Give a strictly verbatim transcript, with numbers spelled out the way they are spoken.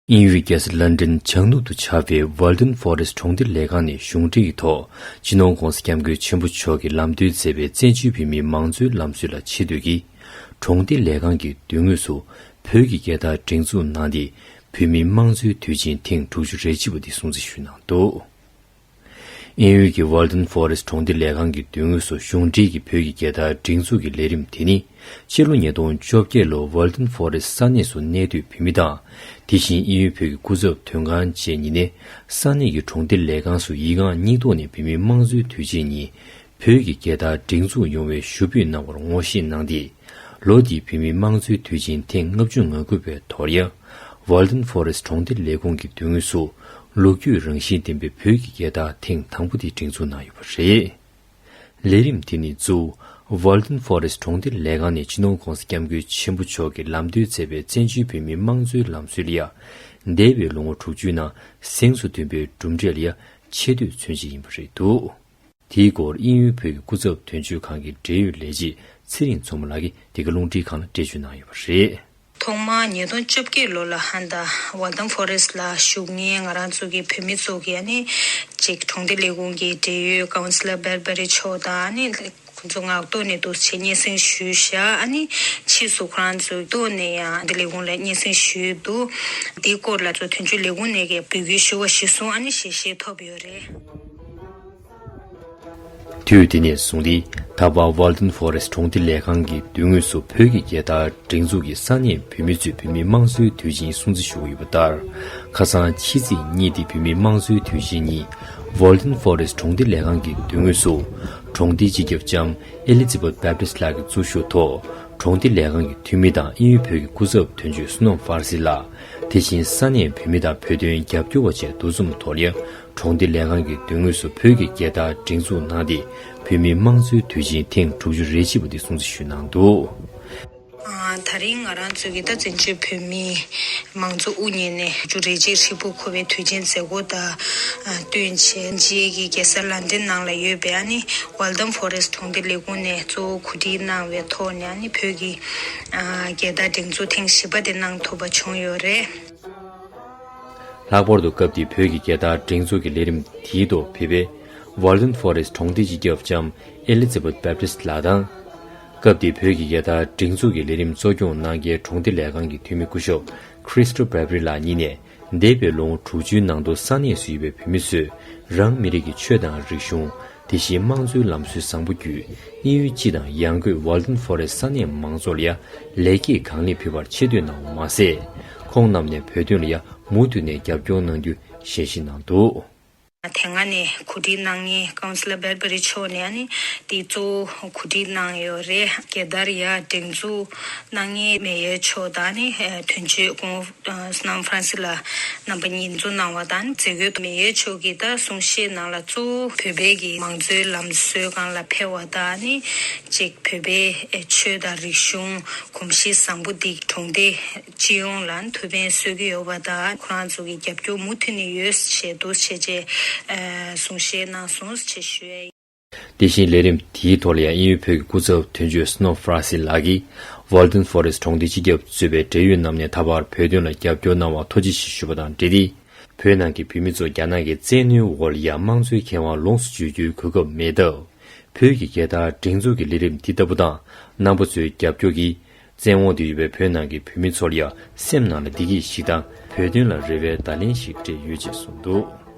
དབྱིན་ཡུལ་རྒྱལ་ས་ལན་ཌན་བྱང་ནུབ་ཏུ་ཆགས་པའི་ཝལ་ཏན་ཕོ་རེ་སི་གྲོང་སྡེ་ལས་ཁང་ནས་གཞུང་འབྲེལ་གྱི་ཐོག་སྤྱི་ནོར་༧གོང་ས་༧སྐྱབས་མགོན་ཆེན་པོ་མཆོག་གིས་ལམ་སྟོན་མཛད་པའི་བཙན་བྱོལ་བོད་མིའི་མང་གཙོའི་ལམ་སྲོལ་ལ་ཆེ་བསྟོད་ཀྱིས། གྲོང་སྡེ་ལས་ཁང་གི་མདུན་ངོས་སུ་བོད་ཀྱི་རྒྱལ་དར་སྒྲེང་འཛུགས་གནང་སྟེ། བོད་མིའི་དམངས་གཙོའི་དུས་ཆེན་ཐེངས་དྲུག་ཅུ་རེ་གཅིག་པ་འདི་སྲུང་བརྩི་ཞུས་གནང་འདུག། དབྱིན་ཡུལ་གྱི་ཝལ་ཏན་ཕོ་རེ་སི་གྲོང་སྡེ་ལས་ཁང་གི་མདུན་ངོས་སུ་གཞུང་འབྲེལ་གྱི་བོད་ཀྱི་རྒྱལ་དར་སྒྲེང་འཛུགས་ཀྱི་ལས་རིམ་དེ་ནི། ཕྱི་ལོ་ཉིས་སྟོང་བཅོ་བརྒྱད་ལོར་ཝལ་ཏན་ཕོ་རེ་སི་ས་གནས་སུ་གནས་སྡོད་བོད་མི་དང་། དེ་བཞིན་དབྱིན་ཡུལ་བོད་ཀྱི་སྐུ་ཚབ་དོན་ཁང་བཅས་གཉིས་ནས། ས་གནས་ཀྱི་གྲོང་སྡེ་ལས་ཁང་སུ་ཡིག་ངག་གཉིས་ཐོག་ནས་བོད་མིའི་དམངས་གཙོའི་དུས་ཆེན་ཉིན། བོད་ཀྱི་རྒྱལ་དར་སྒྲེང་འཛུགས་ཡོང་བའི་ཞུ་འབོད་གནང་བར་ངོ་ཤེས་གནང་སྟེ། ལོ་འདིའི་བོད་མིའི་དམངས་གཙོའི་དུས་ཆེན་ཐེངས་ལྔ་བཅུ་ང་དགུ་པའི་ཐོག་ལ། ཝལ་ཏན་ཕོ་རེ་སི་གྲོང་སྡེ་ལས་ཁུངས་ཀྱི་མདུན་ངོས་སུ། ལོ་རྒྱུས་རང་བཞིན་ལྡན་པའི་བོད་ཀྱི་རྒྱལ་དར་ཐེངས་དང་པོ་དེ་སྒྲེང་འཛུགས་གནང་ཡོད་པ་རེད། ལས་རིམ་དེ་ནི་གཙོ་བོ་ཝལ་ཏན་ཕོ་རེ་སི་གྲོང་སྡེ་ལས་ཁང་ནས་སྤྱི་ནོར་༧གོང་ས་༧སྐྱབས་མགོན་ཆེན་པོ་མཆོག་གིས་ལམ་སྟོན་མཛད་པའི་བཙན་བྱོལ་བོད་མིའི་དམངས་གཙོའི་ལམ་སྲོལ་ལ་ཡ། འདས་པའི་ལོ་ངོ་དྲུག་ཅུའི་ནང་གཟེངས་སུ་ཐོན་པའི་གྲུབ་འབྲས་ལ་ཡ་ཆེ་བསྟོད་མཚོན་བྱེད་ཡིན་པ་རེད་འདུག། དེའི་སྐོར་དབྱིན་ཡུལ་བོད་ཀྱི་སྐུ་ཚབ་དོན་གཅོད་ཁང་གི་འབྲེལ་ཡོད་ལས་བྱེད་ཚེ་རིང་མཚོ་མོ་ལགས་ཀྱིས་འདི་ག་རླུང་འཕྲིན་ཁང་ལ་འགྲེལ་བརྗོད་གནང་ཡོད་པ་རེད། ཐོག་མར་ཉིས་སྟོང་བཅོ་བརྒྱད་ལོ་ལ་ཧན་ད་ཝལ་ཏན་ཕོ་རེ་སི་ལ་བཞུགས་མཁན་ང་རང་ཚོ་གི་བོད་མི་ཚོ་གིས་ཨ་ནི་ཅིག་གྲོང་སྡེ་ལས་ཁུངས་ཀྱི་འབྲེལ་ཡོད་ཀའུན་སི་ལར་བེར་བེ་རི་མཆོག་དང་ཨ་ནི་ཁོང་ཚོ་ངག་ཐོག་ནས་འདུག་སེ་སྙན་སེང་ཞུས་ཤག། ཨ་ནི་ཕྱིས་སུ་ཁོ་རང་ཚོའི་ཐོག་ནས་ཡང་འདི་ལས་ཁུངས་ལ་སྙན་སེང་ཞུས་འདུག། འདིའི་སྐོར་ལ་ཚོ་དོན་གཅོད་ལས་ཁུངས་ནས་ཀྱི་འབོད་སྐུལ་ཞུ་བ་གཞིར་བཟུང་ཨ་ནི་ཞལ་བཞེས་ཐོབ་ཡོད་རེད། དུས་དེ་ནས་བཟུང་སྟེ་ད་བར་ཝལ་ཏན་ཕོ་རེ་སི་གྲོང་སྡེ་ལས་ཁང་གི་མདུན་ངོས་སུ་བོད་ཀྱི་རྒྱལ་དར་སྒྲེང་འཛུགས་ཀྱིས་ས་གནས་བོད་མི་ཚོས་བོད་མིའི་དམངས་གཙོའི་དུས་ཆེན་སྲུང་བརྩི་ཞུ་གི་ཡོད་པ་ལྟར། ཁ་སང་ཕྱི་ཚེས་གཉིས་ཏེ་བོད་མིའི་དམངས་གཙོའི་དུས་ཆེན་ཉིན། ཝལ་ཏན་ཕོ་རེ་སི་གྲོང་སྡེ་ལས་ཁང་གི་མདུན་ངོས་སུ། གྲོང་སྡེའི་སྤྱི་ཁྱབ་ལྕམ་ཨེ་ལི་ཛི་བྷད་བེབ་ཏིས་ལགས་ཀྱི་གཙོ་བཞུགས་ཐོག་གྲོང་སྡེ་ལས་ཁང་གི་འཐུས་མི་དང་དབྱིན་ཡུལ་བོད་ཀྱི་སྐུ་ཚབ་དོན་གཅོད་བསོད་ནམས་ཕར་སི་ལགས། དེ་བཞིན་ས་གནས་བོད་མི་དང་བོད་དོན་རྒྱབ་སྐྱོར་བ་བཅས་འདུ་འཛོམས་ཐོག་ལ། གྲོང་སྡེ་ལས་ཁང་གི་མདུན་ངོས་སུ་བོད་ཀྱི་རྒྱལ་དར་སྒྲེང་འཛུགས་གནང་སྟེ། བོད་མིའི་དམངས་གཙོའི་དུས་ཆེན་ཐེངས་དྲུག་ཅུ་རེ་གཅིག་པ་འདི་སྲུང་བརྩི་ཞུས་གནང་འདུག། ཨ། ད་རིང་ང་རང་ཚོ་གི་ད་བཙན་བྱོལ་བོད་མིའི་མང་གཙོ་དབུ་བརྙེས་ནས་དྲུག་ཅུ་རེ་གཅིག་ཧྲིལ་པོ་འཁོར་བའི་དུས་ཆེན་མཛད་སྒོ་དང་བསྟུན་བྱས། རྗེས་ཀྱི་རྒྱལ་ས་ལན་ཌན་ནང་ལ་ཡོད་པའི་ཨ་ནི་ཝལ་ཏན་ཕོ་རེ་སི་གྲོང་སྡེ་ལས་ཁུངས་ནས་གཙོ་བོ་གོ་སྒྲིག་གནང་བའི་ཐོག་ནས་ཨ་ནི་བོད་ཀྱི་ཨ་རྒྱལ་དར་སྒྲེང་འཛུགས་ཐེངས་བཞི་པ་དེ་གནང་ཐུབ་པ་བྱུང་ཡོད་རེད། ལྷག་པར་དུ་སྐབས་དེའི་བོད་ཀྱི་རྒྱལ་དར་སྒྲེང་འཛུགས་ཀྱི་ལས་རིམ་དེའི་ཐོག་ཕེབས་པའི་ཝལ་ཏན་ཕོ་རེ་སི་གྲོང་སྡེའི་སྤྱི་ཁྱབ་ལྕམ་ཨེ་ལི་ཛི་བྷད་བེབ་ཏིས་ལགས་དང་། སྐབས་དེའི་བོད་ཀྱི་རྒྱལ་དར་སྒྲེང་འཛུགས་ཀྱི་ལས་རིམ་གཙོ་སྐྱོང་གནང་མཁན་གྲོང་སྡེ་ལས་ཁང་གི་འཐུས་མི་སྐུ་ཞབས་ཁྲི་སི་ཊོ་བྷེ་བྷི་རི་ལགས་གཉིས་ནས། འདས་པའི་ལོ་ངོ་དྲུག་ཅུའི་ནང་དུ་ས་གནས་སུ་ཡོད་པའི་བོད་མི་ཚོས་རང་མི་རིགས་ཀྱི་ཆོས་དང་རིག་གཞུང་། དེ་བཞིན་དམངས་གཙོའི་ལམ་སྲོལ་བཟང་པོ་བརྒྱུད། དབྱིན་ཡུལ་སྤྱི་དང་ཡང་སྒོས་ཝལ་ཏན་ཕོ་རེ་སི་ས་གནས་མང་ཚོགས་ལ་ཡ་ལེགས་སྐྱེས་གང་ལེགས་ཕུལ་བར་ཆེ་བསྟོད་གནང་བ་མ་ཟད། ཁོང་རྣམས་ནས་བོད་དོན་ལ་ཡ་མུ་མཐུད་ནས་རྒྱབ་སྐྱོར་གནང་རྒྱུ་ཞལ་བཞེས་གནང་འདུག། དེ་སྔ་ནས་གོ་སྒྲིག་གནང་མཁན་ཀའུན་སི་ལར་བྷེར་བྷ་རི་མཆོག་ནས་ཨ་ནི་དེ་གཙོ་བོ་གོ་སྒྲིག་གནང་ཡོད་རེད། རྒྱལ་དར་ཡར་སྒྲེང་འཛུགས་གནང་མཁན་མེ་ཡར་མཆོག་དང་ཨ་ནི་དོན་གཅོད་སྐུ་ངོ་སོ་ནམ་ཧྥ་རན་སི་ལགས་རྣམ་པ་གཉིས་འཛོམས་གནང་བ་དང་། མཛད་སྒོའི་ཐོག་མེ་ཡར་མཆོག་གིས་ད་གསུང་བཤད་ནང་ལ་གཙོ་བོ་བོད་པའི་གི་མང་གཙོའི་ལམ་སྲོལ་སྒང་ལ་ཕེབས་པ་དང་ཨ་ནི་ཅིག་བོད་པའི་ཆོས་དང་རིག་གཞུང་གོམས་གཤིས་བཟང་པོ་འདི་གྲོང་སྡེ་སྤྱི་ཡོངས་ལ་ཐུགས་ཕན་གསོས་ཀྱི་ཡོད་པ་དང་། ཁོ་རང་ཚོ་གི་རྒྱབ་སྐྱོར་མུ་མཐུད་ནས་ཡོད་ཞེས་འདུག་བྱས་རྗེས་གསུང་བཤད་གནང་སོང་ཞེས་ཞུ་ཡ་ཡིན། དེ་བཞིན་ལས་རིམ་དེའི་ཐོག་ལ་ཡང་དབྱིན་ཡུལ་བོད་ཀྱི་སྐུ་ཚབ་དོན་གཅོད་སྣོ་ཧྥ་ར་སི་ལགས་ཀྱིས། ཝལ་ཏན་ཕོ་རེ་སི་གྲོང་སྡེ་སྤྱི་ཁྱབ་གཙོས་པའི་འབྲེལ་ཡོད་རྣམས་ནས་ད་བར་བོད་དོན་ལ་རྒྱབ་སྐྱོར་གནང་བར་ཐུགས་རྗེ་ཆེ་ཞུ་བ་དང་འབྲེལ་ཏེ། བོད་ནང་གི་བོད་མི་ཚོ་རྒྱ་ནག་གི་བཙན་གནོན་འོག་ལ་ཡ་དམངས་གཙོའི་ཁེ་དབང་ལོངས་སུ་སྤྱོད་རྒྱུའི་གོ་སྐབས་མེད་སྟབས། བོད་ཀྱི་རྒྱལ་དར་སྒྲེང་འཛུགས་ཀྱི་ལས་རིམ་འདི་ལྟ་བུ་དང་། རྣམ་པ་ཚོའི་རྒྱབ་སྐྱོར་གྱིས། བཙན་འོག་ཏུ་ཡོད་པའི་བོད་ནང་གི་བོད་མི་ཚོར་ཡང་སེམས་ནང་ལ་བདེ་སྐྱིད་ཞིག་དང་། བོད་དོན་ལ་རེ་བའི་བརྡ་ལན་ཞིག་སྤྲད་ཡོད་ཅེས་གསུངས་འདུག།